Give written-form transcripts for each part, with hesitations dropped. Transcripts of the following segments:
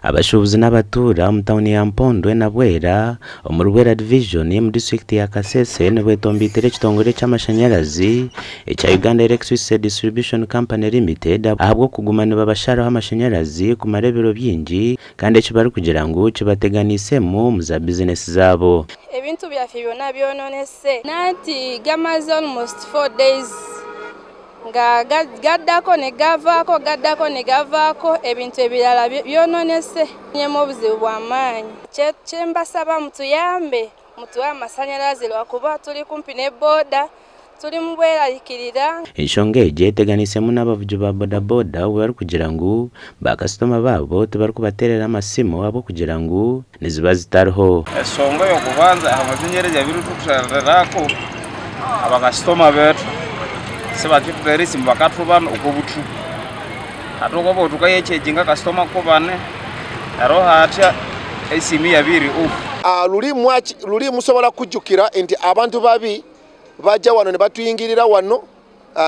Abashuubuzi n'abatuura omu tauni ya Mpondwe na Bwera omuri Bwera Divijoni omu disiturikiti ya Kasese nibetombeitera ekitongore ky'amashanyarazi ekya Uganda Electricity Distribution Company Limited ahabw'okuguma nibabasharaho amashanyarazi kumara ebiro bingi kandi eki barikugira ngu kibateganiisemu omu za bizinesi zaabo. Ebintu byaffe byona byononese. Nanti gamaze almost 4 days nga gaddako ne gavaako, gaddako ne gavaako. Ebintu ebirala byononese nyemu obuzibu bw'amaanyi. Kyembasaba, mutuyambe, mutuwe amasanyalaze, lwakuba tuli kumpi ne border, tuli mu bweraliikirira. Enshonga egi eteganiisemu n'abavugi ba bodaboda obu barikugira ngu bakasitoma baabo tibarikubateerera amasimu ahabw'okugira ngu niziba zitariho. Esonga y'okubanza ahamazanyarazi abiri tukusharirako, abakasitoma betu sibakitutera esimu, bakatubana okwo buthuku. Hati okwaba thukayekyejinga kasitoma kubane neryo hatya esimu iyabya iri off. Luli luli musobola kujjukira nti abantu babi bajja wano ne batuyingirira wano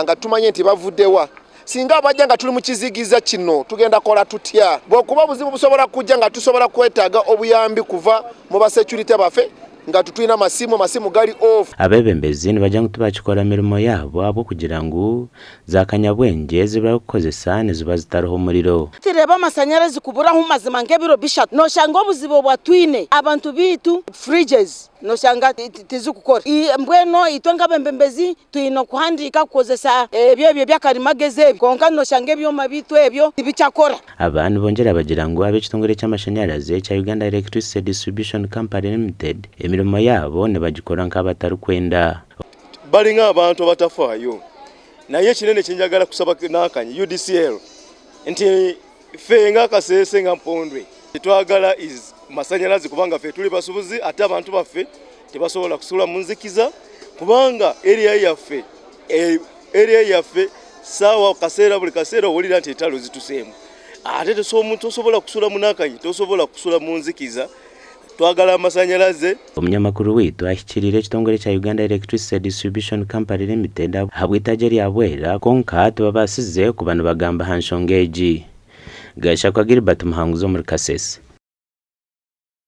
nga tumanye nti bavuddewa. Singa bajja nga tuli mu kizigiza kino, tugenda kola tutya? Bwekuba obuzibu busobola kujja nga tusobola kwetaaga obuyambi kuva mu basecurity baffe nga tutulina masimu, amasimu gali off. Abeebembezi nibagira ngu tibakikora mirimo yaabo ahabw'okugira ngu zakanyabwengye ezi barikukozesa niziba zitariho omuriro. Tureba amasanyarazi kuburaho mazima nk'ebiro 3, noshanga obuzibu obwatwine abantu bitu, fridges noshanga tizikukora. Mbwenu itwe nk'abembembezi twine okuhandiika kukozesa ebyo ebyakarimagezi ebyo, konka noshanga ebyoma bitu ebyo tibikyakora. Aba nibongyera bagira ngu ab'ekitongore ky'amashanyarazi ekya Uganda Electricity Distribution Company Limited emirimo yaabo nibagikora nk'abatarikwenda. Balinga abantu abatafaayo. Naye ekinene kyenjagala kusaba nakanyi UDCL nti ffe nga Kasese, nga Mpondwe, tetwagala is masanyalazi, kubanga ffe tuli basubuzi ate abantu baffe tebasobola kusula mu nzikiza, kubanga area yaffe saawa kaseera, buli kaseera owulira nti entalo zituseemu, ate tosobola kusula munakanyi, tosobola kusula mu nzikiza. Twagala amasanyalaze. Omunyamakuru waitu ahikiriire ekitongore kya Uganda Electricity Distribution Company Limited ahabw'eitaagi erya Bwera, konka tibabaasize kuba nibagamba aha nshonga egi. Gashakwa Gilbert Muhanguzi omuri Kasese.